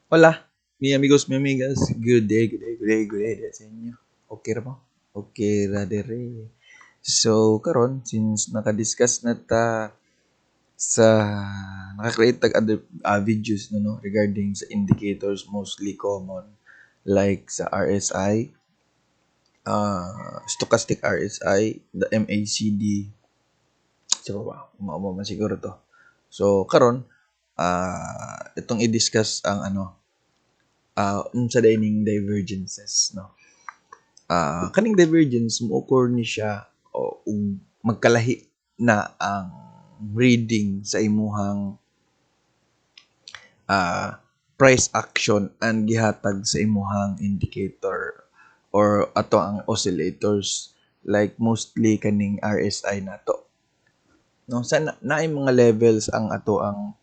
Hola, mi amigos, mi amigas. Good day, good day, good day, good day sa inyo. Okay ra mo? Okay ra dere. So, karon since naka-discuss na ta sa naka-create tag other videos no, no regarding sa indicators mostly common like sa RSI, stochastic RSI, the MACD, sa ba, mao man siguro to. So, karon itong i-discuss ang ano unsa day ning divergences, no? Kaning divergence mo-occur ni siya o ug magkalahi na ang reading sa imuhang price action and gihatag sa imuhang indicator or ato ang oscillators, like mostly kaning RSI nato, no? Sa na, naay mga levels ang ato ang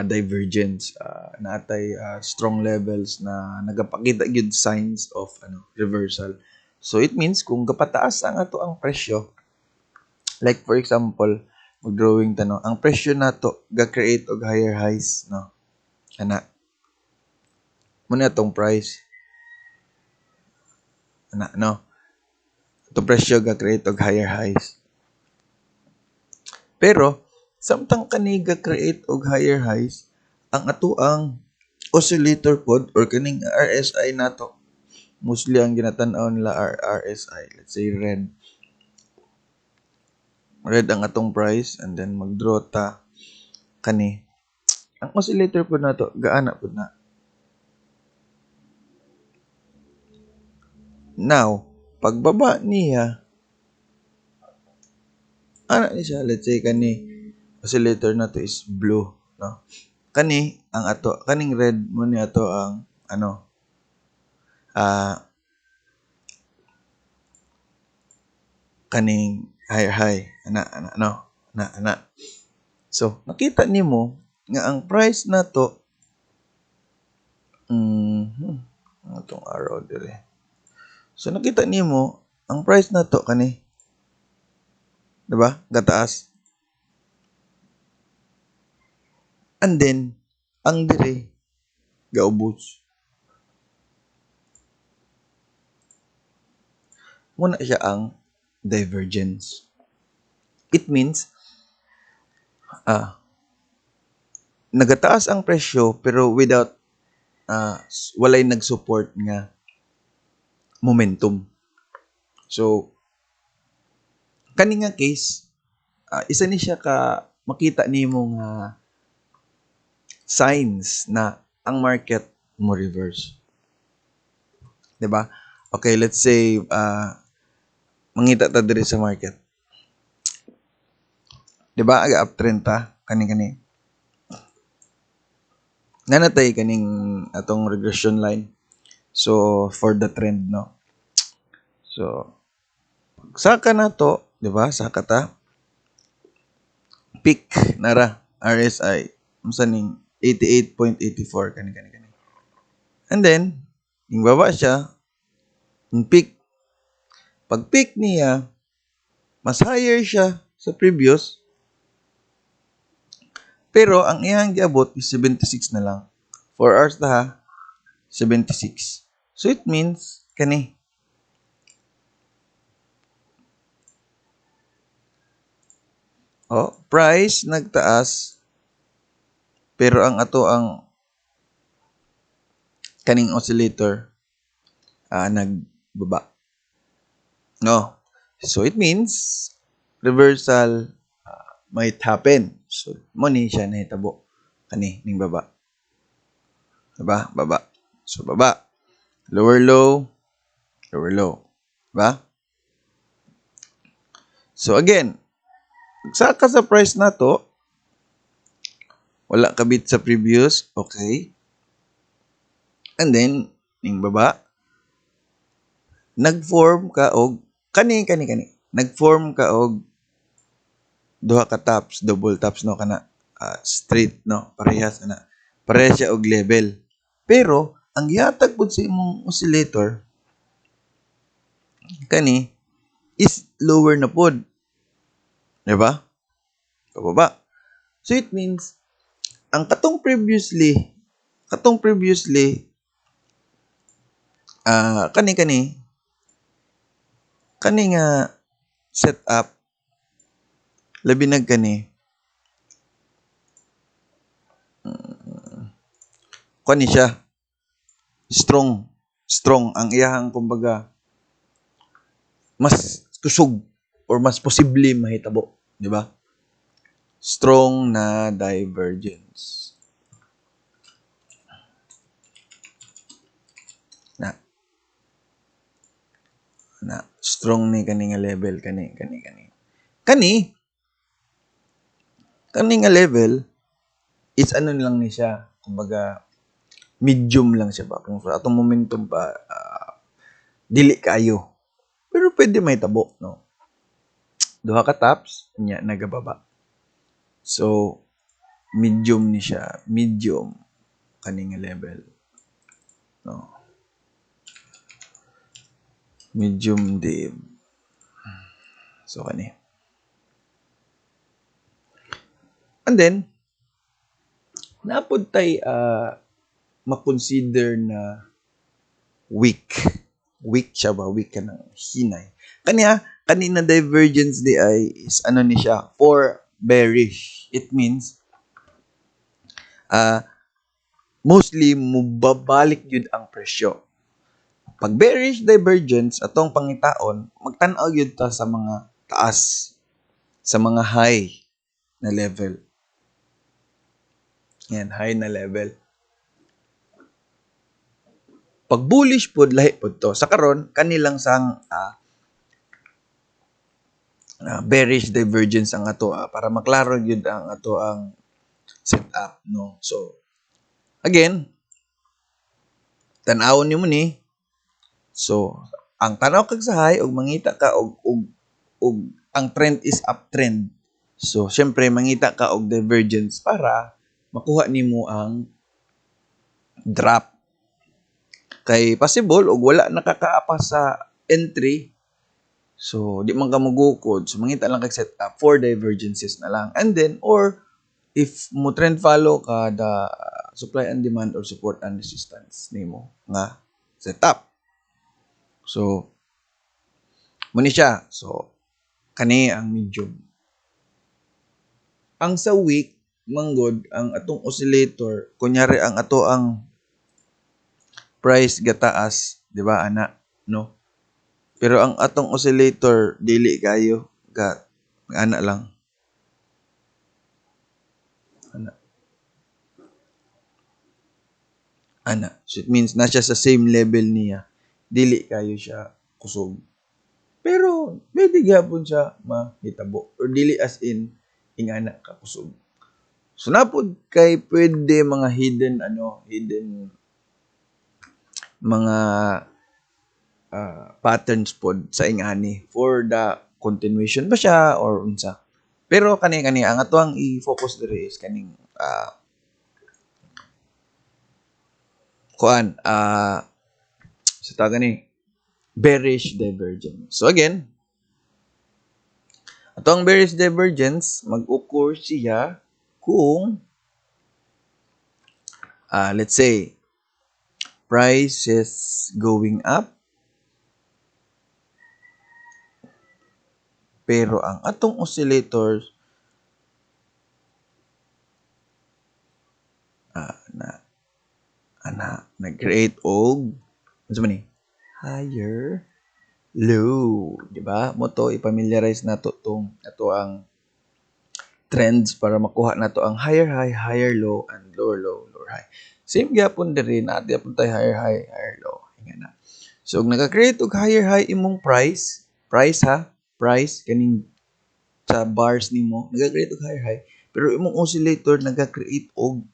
divergence, naatay strong levels na nagapakita gyud signs of ano, reversal. So it means kung gapataas ang ato ang presyo, like for example, mag-drawing ta, no, ang presyo nato ga-create og higher highs, no? Ana mo na atong price ana, no? Atong presyo ga-create og higher highs, pero samtang kani ga-create og higher highs, ang ato ang oscillator pod or kaning RSI nato, mostly ang ginatan-aw nila RSI, let's say red. Red ang atong price and then mag-draw ta kani. Ang oscillator pod nato gaana pod na. Now, pagbaba niya, ana ni siya, let's say kani oscillator nato is blue, no? Kani ang ato kaning red mo ni ato ang ano kaning higher high ana ana, no? Ana ana. So nakita nimo nga ang price nato atong arrow dire. So nakita nimo ang price nato kani, diba? Gataas. And then, ang dire, gaubos. Muna siya ang divergence. It means, nagataas ang presyo pero without, walay nag-support nga momentum. So, kani nga case, isa ni siya ka makita nimo nga signs na ang market mo reverse. 'Di ba? Okay, let's say mangita ta diri sa market. 'Di ba? Aga uptrend ta kani kani. Nanatay kaning atong regression line. So for the trend, no. So saka na to, 'di ba? Saka ta. Peak nara RSI unsa ning 88.84 kani kani kani. And then ning baba siya, ning peak. Pag peak niya, mas higher siya sa previous. Pero ang iyang giabot is 76 na lang. 4 hours na ha, 76. So it means kani oh, price nagtaas pero ang ato ang kaning oscillator nagbaba. No. So it means reversal might happen. So mo ni siya nahitabo kani ning baba. Diba? Baba. So baba. Lower low, lower low. Diba? So again, saka sa price nato, wala kabit sa previous, okay. And then, ning baba, nag-form ka og kani kani kani. Nag-form ka og duha ka tops, double tops, no, kana straight, no, parehas ana. Parehas siya og level. Pero ang gihatag pud sa imong oscillator kani is lower na pod. Diba? Pababa. So it means ang katong previously Katong previously, kani kani kani nga setup, labi nag kani kuan ni siya, strong strong ang iyahang, kumbaga, mas kusog or mas posible mahitabo, di ba? Strong na divergence na na strong ni kani nga level, kani kani kani kani kani nga level is ano lang ni siya, kumbaga medium lang siya ba. Kung sa atong momentum pa, dili kaayo, pero pwede mahitabo, no? Duha ka tops nya nagababa, so medium ni siya, medium kani nga level, no? Medium div. So kani, and then napud tay ma-consider na weak. Weak siya ba? Weak ka ng hinay. Kaniya, kanina divergence di ay is ano ni siya, for bearish. It means, mostly mubabalik yun ang presyo. Pag bearish divergence, atong pangitaon, magtan-aw yun ta sa mga taas, sa mga high na level. Yan, high na level. Pag bullish pod, lahi pod to. Sa karon, kanilang sang bearish divergence ang ato para maklaro gyud ang ato ang setup, no? So again, tan-awon nimo ni. So ang tanaw kag sa high ug mangita ka og ang trend is uptrend. So syempre mangita ka og divergence para makuha nimo ang drop. Kay possible og wala nakakaapas sa entry, so di man ka magukod. So mangita lang kag setup for divergences na lang. And then, or if mo trend follow ka, the supply and demand or support and resistance nimo nga setup. So mo ni siya. So kani ang medium. Ang sa weak manggod, ang atong oscillator, kunyari ang ato ang price gataas, di ba, ana, no? Pero ang atong oscillator dili kayo ga ana lang. Ana. Ana. So it means na siya sa same level niya. Dili kayo siya kusog. Pero pwede gyapon siya mahitabo or dili as in ingana ka kusog. So napod kay pwede mga hidden ano, hidden mga patterns pod sa ingani for the continuation ba siya or unsa. Pero kani kani ang ato ang i-focus diri is kaning kuan sa tawag ni bearish divergence. So again, atong bearish divergence mag-occur siya kung let's say price is going up, pero ang atong oscillators na ana nag-create og unsa man ni higher low, di ba? Mo to i-familiarize nato tong ato ang trends para makuha nato ang higher high, higher low, and lower low, lower high. Same gyapon diri, naa gyapon tay higher high, higher low. Inga na. So, og naka-create og higher high imong price, price ha, price kaning sa bars nimo, naka-create og higher high, pero imong oscillator naka-create og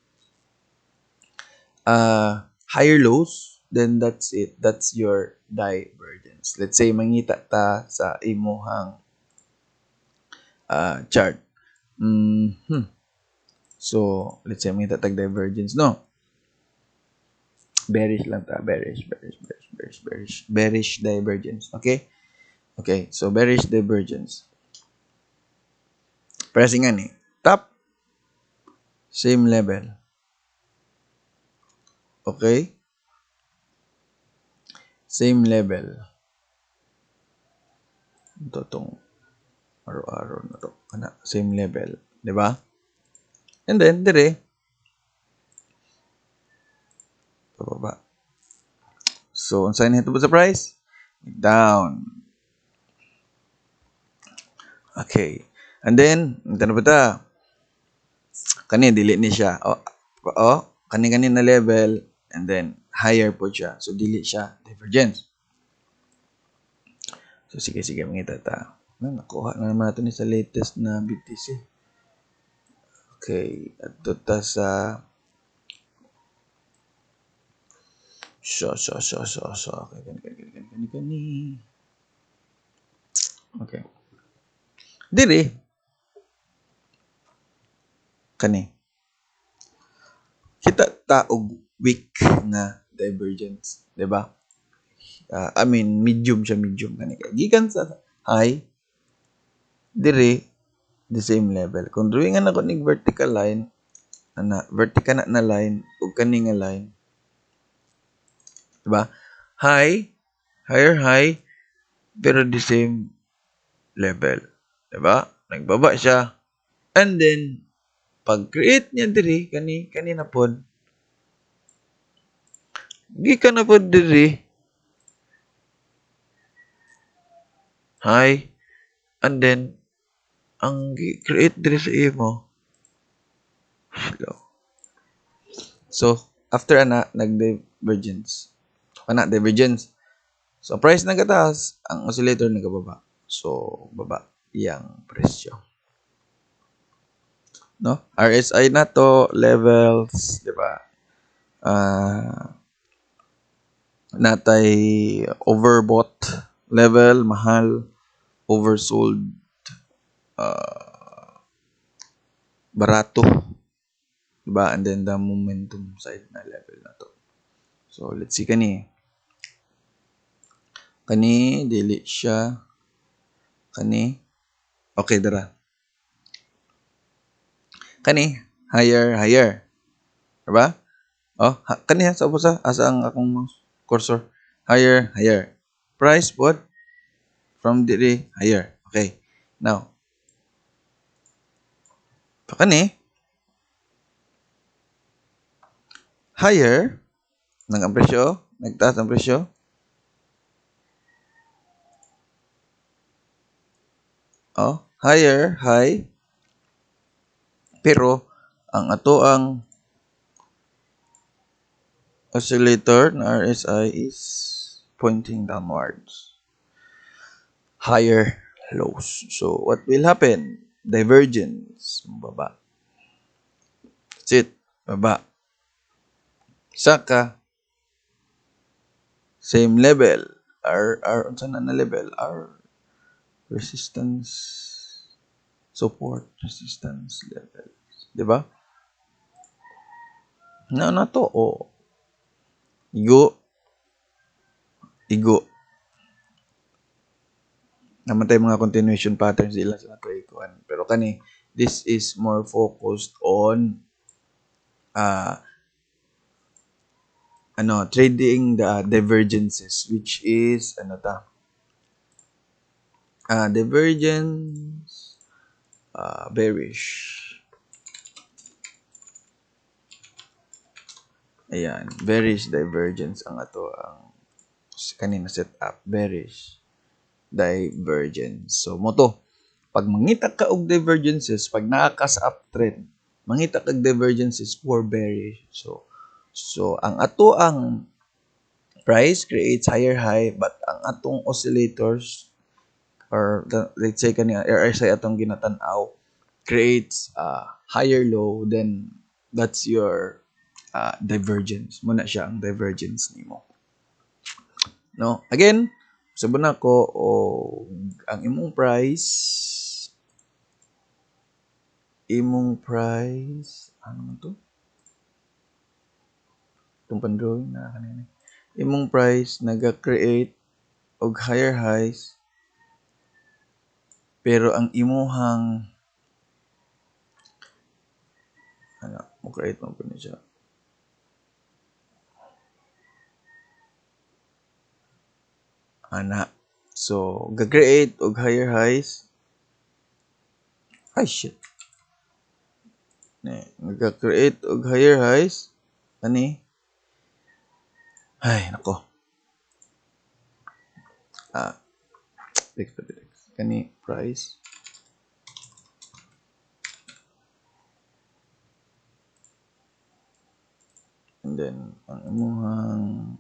higher lows, then that's it. That's your divergence. Let's say mangita ta sa imuhang chart. So, let's say mangita tag divergence, no? Bearish lang ta. Bearish, bearish, bearish, bearish, bearish, bearish divergence. Okay? Okay, so bearish divergence. Pressing nga ni. Top, same level. Okay? Same level. Ito tong araw-araw na to. Kana, same level. Di ba? And then, dire, pababa. So, ang sign nito sa price? Down. Okay. And then, ito na ba ta? Kani, dili ni siya. Oh, kani na level, and then, higher po siya. So, dili siya divergence. So, sige, sige, mangita ta. No, nakuha na naman natin sa latest na BTC. Okay. Ato ta sa so. Okay, kani, kani, kani, kani, kani. Okay. Diri. Kani. Kita ta og weak nga divergence, di ba? I mean, medium siya, medium kani. Gikan sa high, diri, the same level. Kung drawingan ako ning vertical line, ana, vertical na line, ug kani nga line, diba? High, higher high, pero the same level. Diba? Nagbaba siya. And then, pag-create niya diri, kani na pod, gikan na pod diri, high, and then, ang create diri sa imo, slow. So, after ana, nag-divergence. Ana, divergence. So, price nagataas, ang oscillator nagababa. So, baba iyang presyo. No? RSI na to, levels, di ba? Natay overbought level, mahal, oversold, barato. Diba? And then the momentum side na level na to. So, let's see kani. Kani, dili siya. Kani. Okay, dara. Kani, higher, higher. Diba? Oh, kani ha, sa ubusa. Asa ang akong mouse cursor. Higher, higher. Price, what? From diri, higher. Okay. Now, kani, higher, nang ang presyo, nagtaas ang presyo. Oh, higher, high. Pero, ang ato ang oscillator na RSI is pointing downwards. Higher lows. So, what will happen? Divergence. Baba. That's it. Baba. Saka, same level. R, R, unsa na level? R, resistance, support, resistance level. Diba? Na to, o. Igo. Igo. Naman tayo mga continuation patterns ilan sa nato ikuan. Pero kani, this is more focused on trading the divergences, which is ano ta? Divergence, bearish. Ayan, bearish divergence ang ato ang kanina set up, bearish divergence. So mo to, pag mangita ka og divergences, pag naa ka sa uptrend, mangita kag divergences for bearish. So ang ato ang price creates higher high, but ang atong oscillators or the, let's say kani RSI atong ginatan-aw creates higher low, then that's your divergence. Muna siya ang divergence nimo. No? Again, sabon nako o ang imong price, ano man to? Itong pandrawing na kanina. Imong price naga-create og higher highs, pero ang imuhang ano, mo create mo po ni siya. Ana. So, ga-create og higher highs. Ay, shit. Ne, nag-create og higher highs. Ani? Ay, nako. Ah, fix pa. Kani price. And then, ang imuhang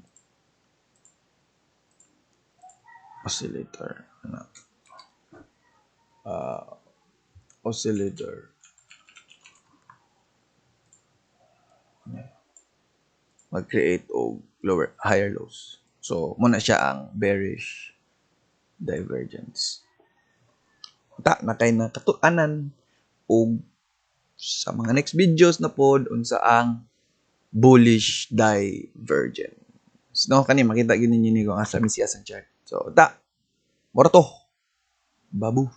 oscillator. Ano? Oscillator. Mag-create og lower, higher lows. So, muna siya ang bearish divergence. Ta, na kay nakatuanan og sa mga next videos na pod unsa ang bullish divergence. No, kani makita gid ninyo ni kung asa mi siya sa chart. So, ta. Mora to. Babu.